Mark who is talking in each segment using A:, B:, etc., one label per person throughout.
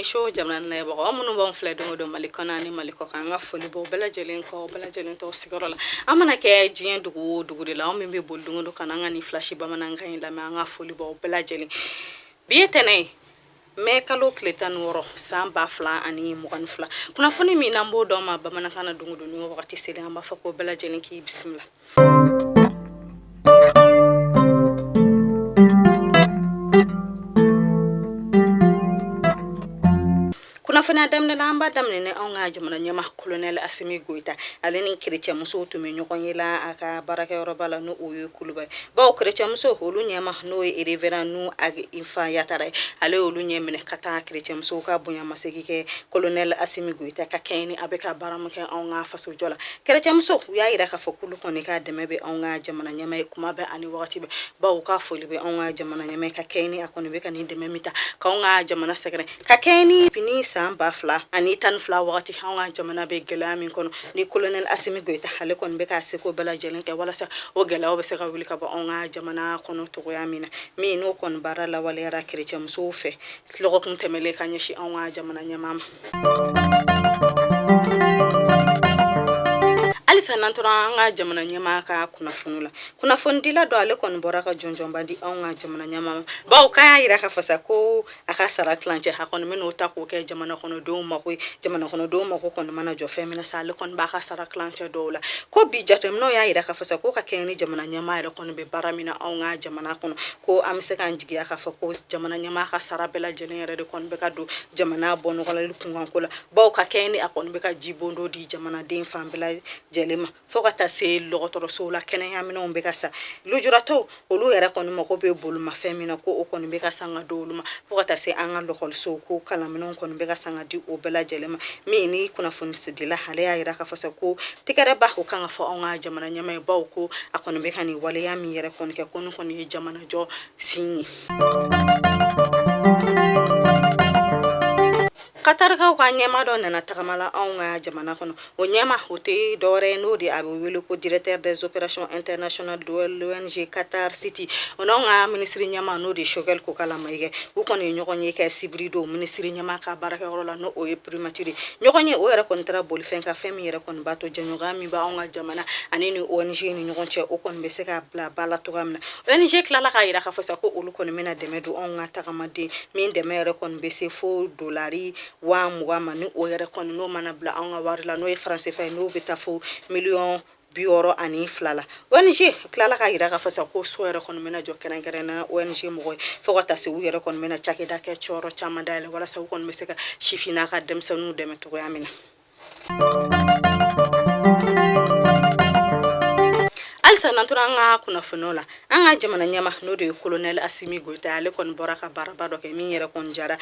A: Show jamana lajɛbagaw, aw minnu b'anw filɛ don o don Mali kɔnɔ ani Mali kɔ kan, an ka foli b'aw bɛɛ lajɛlen kɔ, bɛɛ lajɛlen tɔgɔ sigiyɔrɔ la. An mana kɛ diɲɛ dugu o dugu de la, anw min bɛ boli don o don ka na an ka nin flash bamanankan in lamɛn, an ka foli b'aw bɛɛ lajɛlen. Bi ye tɛnɛ ye, mɛ kalo tile 16 san 2022. Kunnafoni min n'an b'o d'aw ma bamanankan na don o don, ni wagati selen, an b'a fɔ ko bɛɛ lajɛlen k'i bisimila. Kunnafoniya daminɛ la, an b'a daminɛ ni anw ka jamana ɲɛmaa kolonɛli Asimi Goyita, ale ni kerecɛnmusow tun bɛ ɲɔgɔn ye la a ka baarakɛyɔrɔba la, n'o ye Kuluba ye. Bawo kerecɛnmuso olu ɲɛmaa, n'o ye révérend Nuhu Ag Infa Yatara ye, ale y'olu ɲɛ minɛ ka taa kerecɛnmusow ka bonyamasegin kɛ kolonɛli Asimi Goyita ka kɛɲɛ ni a bɛ ka baara min kɛ anw ka fasojɔ la. Kerecɛnmuso u y'a jira k'a fɔ k'olu kɔni ka dɛmɛ bɛ anw ka jamana ɲɛmaa ye kuma bɛɛ ani wagati bɛɛ, bawo ka foli bɛ anw ka jamana ɲɛmaa ye ka kɛɲɛ ni a kɔni bɛ ka nin dɛmɛ min ta k'anw ka jamana sɛgɛrɛ, ka kɛɲɛ ni san 2012 wagati anw ka jamana bɛ gɛlɛya min kɔnɔ, ni kolonɛli Asimi Goyita ale kɔni bɛ k'a seko bɛɛ lajɛlen kɛ walasa o gɛlɛyaw bɛ se ka wuli ka bɔ anw ka jamana kɔnɔ cogoya min na. Min n'o kɔni baara lawaleyara kerecɛnmusow fɛ lɔgɔkun tɛmɛlen ka ɲɛsin anw ka jamana ɲɛmaa ma. Halisa n'an tora an ka jamana ɲɛmaa ka kunnafoni la, kunnafonidila dɔ ale kɔni bɔra ka jɔnjɔnba di anw ka jamana ɲɛmaa ma, bawo k'a y'a jira k'a fɔ sa ko a ka sara tilancɛ, a kɔni bɛn'o ta k'o kɛ jamana kɔnɔdenw mako ye. Jamana kɔnɔdenw mako kɔni mana jɔ fɛn min na sa, ale kɔni b'a ka sara tilancɛ dɔw la. Ko bi jateminɛw y'a jira k'a fɔ sa ko ka kɛɲɛ ni jamana ɲɛmaa yɛrɛ kɔni bɛ baara min na anw ka jamana kɔnɔ, ko an bɛ se k'an jigiya k'a fɔ ko jamana ɲɛmaa ka sara bɛɛ lajɛlen yɛrɛ de kɔni bɛ ka don jamana bɔnɔgɔlali kunkanko la, bawo ka kɛɲɛ ni a kɔni bɛ ka jibondo di jamanaden fan bɛɛ lajɛlen ma, fo ka taa se dɔgɔtɔrɔsow la, kɛnɛyaminɛnw bɛ ka san, lujuratɔw olu yɛrɛ kɔni mago bɛ bolomafɛn min na, ko o kɔni bɛ ka san ka di olu ma, fo ka taa se an ka lɔkɔlisow, ko kalanminɛnw kɔni bɛ ka san ka di o bɛɛ lajɛlen ma. Min ni kunnafonidila ale y'a jira k'a fɔ sa ko tɛgɛrɛba o kan ka fɔ anw ka jamana ɲɛmaa ye, bawo ko a kɔni bɛ ka nin waleya min yɛrɛ kɔni kɛ, ko nin kɔni ye jamanajɔ sin ye. Katarikaw ka ɲɛmaa dɔ nana tagama la anw ka jamana kɔnɔ. O ɲɛmaa o tɛ dɔwɛrɛ ye, n'o de a bɛ wele ko directeur des opérations internationales de l'ONG Qatar City. O n'anw ka minisiri ɲɛmaa, n'o de ye Choguel Kokalla Maïga, u kɔni ye ɲɔgɔn ye kɛ sibiri don minisiri ɲɛmaa ka baarakɛyɔrɔ la, n'o ye primature ye. Ɲɔgɔn ye o yɛrɛ kɔni taara bolifɛn kan, fɛn min yɛrɛ kɔni b'a to jɛɲɔgɔnya min bɛ anw ka jamana ani ni ONG ni ɲɔgɔn cɛ, o kɔni bɛ se ka bila ba la cogoya min na. ONG tilala k'a jira k'a fɔ sa ko olu kɔni bɛna dɛmɛ don anw ka tagamaden min dɛmɛ yɛrɛ kɔni bɛ se fo dolari 20,000 ma, ni o yɛrɛ kɔni n'o mana bila anw ka wari la, n'o ye franc CFA ye, n'o bɛ taa fo miliyɔn 62 la. ONG tilala k'a jira k'a fɔ sa ko so yɛrɛ kɔni bɛna jɔ kɛrɛnkɛrɛnnenya ONG mɔgɔ ye, fo ka taa se u yɛrɛ kɔni bɛna cakɛda kɛ cɔrɔ caman dayɛlɛ walasa u kɔni bɛ se ka sifinna ka denmisɛnninw dɛmɛ cogoya min na. Halisa n'an tora an ka kunnafoniw la, an ka jamana ɲɛmaa, n'o de ye kolonɛli Asimi Goyita, ale kɔni bɔra ka baaraba dɔ kɛ min yɛrɛ kɔni jara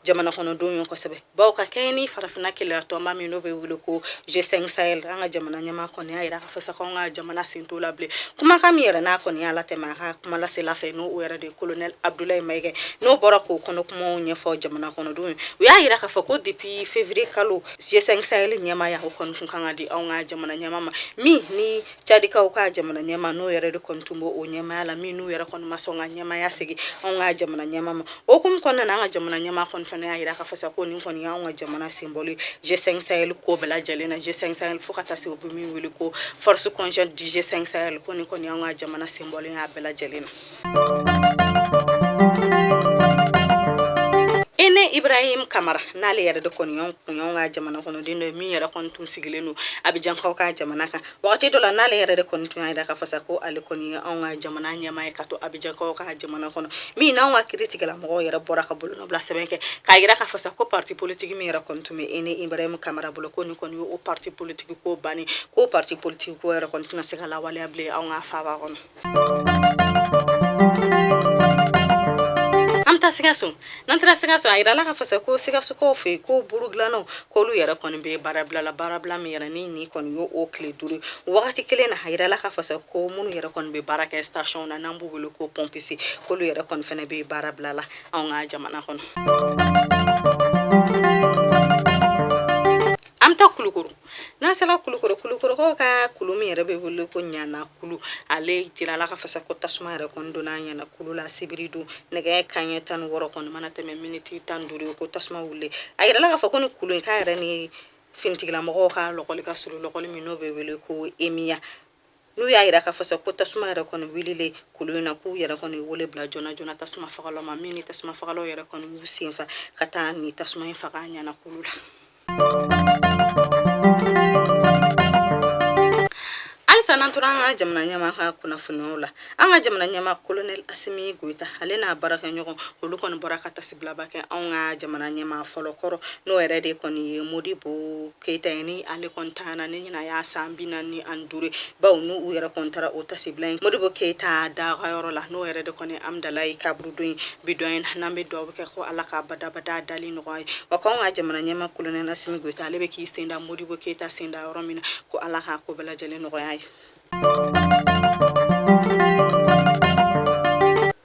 A: jamana kɔnɔdenw ye kosɛbɛ, bawo ka kɛɲɛ ni farafinna kelenya tɔnba min n'o bɛ wele ko G5 Sahel, an ka jamana ɲɛmaa kɔni y'a jira k'a fɔ sa k'anw ka jamana sen t'o la bilen. Kumakan min yɛrɛ n'a kɔni y'a latɛmɛ a ka kumalasela fɛ, n'o yɛrɛ de ye kolonɛli Abdoulaye Maïga, n'o bɔra k'o kɔnɔ kumaw ɲɛfɔ jamana kɔnɔdenw ye, u y'a jira k'a fɔ ko depuis février kalo G5 Sahel ɲɛmaaya o kɔni tun kan ka di anw ka jamana ɲɛmaa ma, min ni Cadikaw ka jamana ɲɛmaa n'o yɛrɛ de kɔni tun b'o ɲɛmaaya la, min n'u yɛrɛ kɔni ma sɔn ka ɲɛmaaya segin anw ka jamana ɲɛmaa ma. O hukumu kɔnɔna na, an ka jamana ɲɛmaa kɔni fana y'a jira k'a fɔ sa ko nin kɔni y'anw ka jamana senbɔli G5 Sahel ko bɛɛ lajɛlen na, G5 Sahel fo ka taa se u bɛ min wele ko force conjointe du G5 Sahel, ko nin kɔni y'anw ka jamana senbɔlen y'a bɛɛ lajɛlen na. Ene Ibrahim Kamara, n'ale yɛrɛ de kɔni kun y'anw ka jamana kɔnɔden dɔ ye min yɛrɛ kɔni tun sigilen don Abijankaw ka jamana kan wagati dɔ la, n'ale yɛrɛ de kɔni tun y'a jira k'a fɔ sa ko ale kɔni ye anw ka jamana ɲɛmaa ye ka to Abijankaw ka jamana kɔnɔ, min n'anw ka kiiritigɛlamɔgɔw yɛrɛ bɔra ka bolonɔbila sɛbɛn kɛ k'a jira k'a fɔ sa ko parti politique min yɛrɛ kɔni tun bɛ Ene Ibrahim Kamara bolo, ko nin kɔni ye o parti politique ko bannen, ko parti politique ko yɛrɛ kɔni tɛna se ka lawaleya bilen anw ka faaba kɔnɔ. An bɛ taa Sikaso. N'an taara Sikaso, a yirala k'a fɔ sa ko Sikasokaw fɛ yen, ko buru dilannaw k'olu yɛrɛ kɔni bɛ baarabila la, baarabila min yɛrɛ ni nin kɔni ye o tile 5. Wagati kelen na, a yirala k'a fɔ sa ko minnu yɛrɛ kɔni bɛ baara kɛ station na, n'an b'u wele ko pompiste, k'olu yɛrɛ kɔni fana bɛ baarabila la anw ka jamana kɔnɔ. An bɛ taa Kulukoro. N'an sera Kulukoro, Kulukorokaw ka kulu min yɛrɛ bɛ wele ko Ɲana kulu, ale jirala ka fasa ko tasuma yɛrɛ kɔni donna Ɲana kulu la sibiri don nɛgɛ kanɲɛ 16 kɔni mana tɛmɛ miniti 15 ye, ko tasuma wuli. A yirala k'a fɔ ko ni kulu in k'a yɛrɛ ni finitigilamɔgɔw ka lɔgɔli ka surun, lɔgɔli min n'o bɛ wele ko EMIA. N'u y'a yira k'a fɔ sa ko tasuma yɛrɛ kɔni wulilen kulu in na, k'u yɛrɛ kɔni wele bila joona joona tasuma fagalaw ma, min ni tasuma fagalaw yɛrɛ kɔni y'u senfa ka taa ni tasuma in faga Ɲana kulu la. Halisa n'an tora an ka jamana ɲɛmaa ka kunnafoniyaw la, an ka jamana ɲɛmaa kolonɛli Asimi Goyita, ale n'a baarakɛɲɔgɔn, olu kɔni bɔra ka tasibilaba kɛ anw ka jamana ɲɛmaa fɔlɔ kɔrɔ, n'o yɛrɛ de kɔni ye Modibo Keyita ye, ni ale kɔni tanyana ni ɲinan y'a san 45, bawo n'u u yɛrɛ kɔni taara o tasibila in Modibo Keyita dagayɔrɔ la, n'o yɛrɛ de kɔni Amudalayi kaburudo in bi don in n'an bɛ dugawu kɛ ko Ala ka badabada dali nɔgɔya ye. Wa k'anw ka jamana ɲɛmaa kolonɛli Asimi Goyita, ale bɛ k'i sen da Modibo Keyita sen da yɔrɔ min na, ko Ala k'a ko bɛɛ lajɛlen nɔgɔya ye.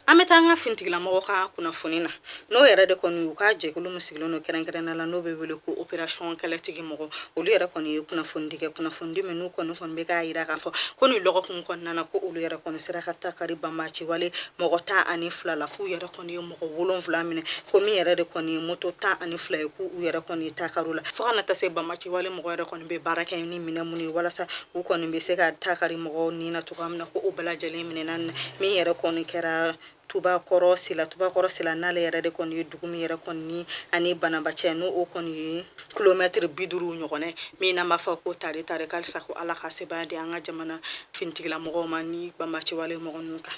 A: An bɛ taa an ka finitigilamɔgɔw ka kunnafoni na, n'o yɛrɛ de kɔni u ka jɛkulu min sigilen don kɛrɛnkɛrɛnnenya la, n'o bɛ wele ko opération kɛlɛtigi mɔgɔ, olu yɛrɛ kɔni ye kunnafonidi kɛ, kunnafonidi min n'u kɔni bɛ k'a jira k'a fɔ ko nin lɔgɔkun kɔnɔna na, ko olu yɛrɛ kɔni sera ka takari banbaanci wale mɔgɔ 12 la, k'u yɛrɛ kɔni ye mɔgɔ 7 minɛ, ko min yɛrɛ de kɔni ye moto 12 ye, k'u yɛrɛ kɔni ye takari la, fo ka na taa se banbaanci wale mɔgɔ yɛrɛ kɔni bɛ baara kɛ ni minɛn minnu ye walasa u kɔni bɛ se ka takari mɔgɔw ni na cogoya min na, ko o bɛɛ lajɛlen minɛna. Min yɛrɛ kɔni kɛra Tubakɔrɔ Sila, Tubakɔrɔ Sila n'ale yɛrɛ de kɔni ye dugu min yɛrɛ kɔni ani Banaba cɛ, n'o o kɔni ye kilomɛtiri 50 ɲɔgɔn, min n'an b'a fɔ ko tare tare. Halisa ko Ala ka sebaaya di an ka jamana finitigilamɔgɔw ma ni banbaanci wale mɔgɔ ninnu kan.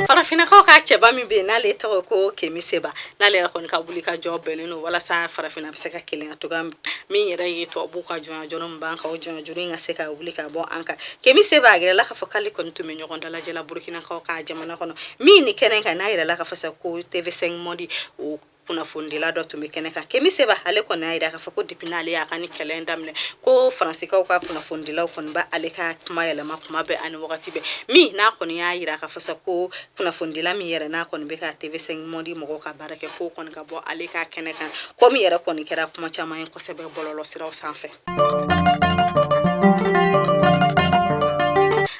A: Farafinnakaw ka cɛba min bɛ yen n'ale tɔgɔ ko Kemi Seba, n'ale yɛrɛ kɔni ka wuli ka jɔ bɛnnen don walasa farafinna bɛ se ka kelenya cogoya min yɛrɛ ye tubabuw ka jɔnya juru min b'an kan, o jɔnya juru in ka se ka wuli ka bɔ an kan. Kemi Seba a yirala k'a fɔ k'ale kɔni tun bɛ ɲɔgɔn dalajɛ la Burukinakaw ka jamana kɔnɔ min ni kɛnɛ kan, n'a yirala k'a fɔ sa ko TV5 Monde o kunnafonidila dɔ tun bɛ kɛnɛ kan. Kemi Seba ale kɔni y'a jira k'a fɔ ko depuis n'ale y'a ka ni kɛlɛ in daminɛ, ko Faransikaw ka kunnafonidilaw kɔni bɛ ale ka kuma yɛlɛma kuma bɛɛ ani wagati bɛɛ, min n'a kɔni y'a jira k'a fɔ sa ko kunnafonidila min yɛrɛ n'a kɔni bɛ ka TV5 Monde mɔgɔw ka baara kɛ, k'o kɔni ka bɔ ale ka kɛnɛ kan, ko min yɛrɛ kɔni kɛra kuma caman ye kosɛbɛ bɔlɔlɔsiraw sanfɛ.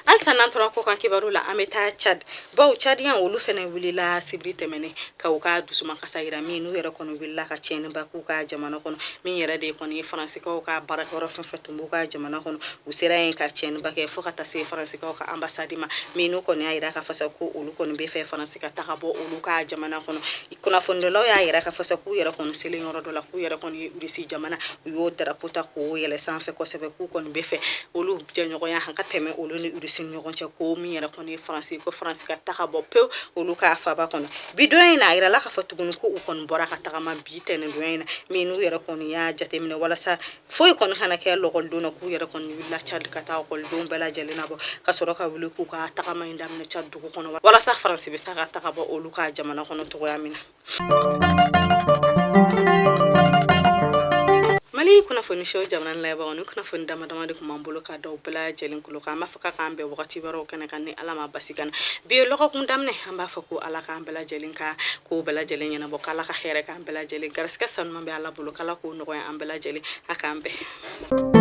A: Halisa n'an tora kɔkan kibaru la, an bɛ taa Tchad, bawo Tchadien olu fɛnɛ wulila sibiri tɛmɛnen ka u ka dusumakasa yira, min n'u yɛrɛ kɔni wulila ka tiɲɛniba k'u ka jamana kɔnɔ, min yɛrɛ de kɔni ye Faransikaw ka baarakɛyɔrɔ fɛn fɛn tun b'u ka jamana kɔnɔ, u sera yen ka tiɲɛniba kɛ fo ka taa se Faransikaw ka ambassade ma, min n'u kɔni y'a yira k'a fɔ sa ko olu kɔni bɛ fɛ Faransi ka taga bɔ olu ka jamana kɔnɔ. Kunnafonidilaw y'a yira k'a fɔ sa k'u yɛrɛ kɔni selen yɔrɔ dɔ la, k'u yɛrɛ kɔni ye Irisi jamana, u y'o darapo ta k'o yɛlɛ sanfɛ kosɛbɛ, k'u kɔni bɛ fɛ olu jɛɲɔgɔnya ka tɛmɛ olu ni Irisi ni ɲɔgɔn cɛ, ko min yɛrɛ kɔni ye Faransi, ko Faransi ka taga bɔ pewu olu ka faba kɔnɔ. Bi don in na, a yirala k'a fɔ tuguni ko u kɔni bɔra ka tagama bi tɛnɛndonya in na, min n'u yɛrɛ kɔni y'a jateminɛ walasa foyi kɔni kana kɛ lɔkɔlidenw na, k'u yɛrɛ kɔni wulila Tchad ka taa ɔkɔlidenw bɛɛ lajɛlen nabɔ ka sɔrɔ ka wuli k'u ka tagama in daminɛ Tchad dugu kɔnɔ walasa Faransi bɛ se ka taga bɔ olu ka jamana kɔnɔ cogoya min na. Mali kunnafoni show jamana lajɛbagaw, ni kunnafoni dama dama de tun b'an bolo ka da bɛɛ lajɛlen tulo kan. An b'a fɔ k'a k'an bɛn wagati wɛrɛw kɛnɛ kan ni Ala ma basi k'an na. Bi ye lɔgɔkun daminɛ, an b'a fɔ ko Ala k'an bɛɛ lajɛlen ka kow bɛɛ lajɛlen ɲɛnabɔ, k'Ala ka hɛrɛ k'an bɛɛ lajɛlen. Garisɛgɛ sanuman bɛ Ala bolo, k'Ala k'o nɔgɔya an bɛɛ lajɛlen, a k'an bɛn.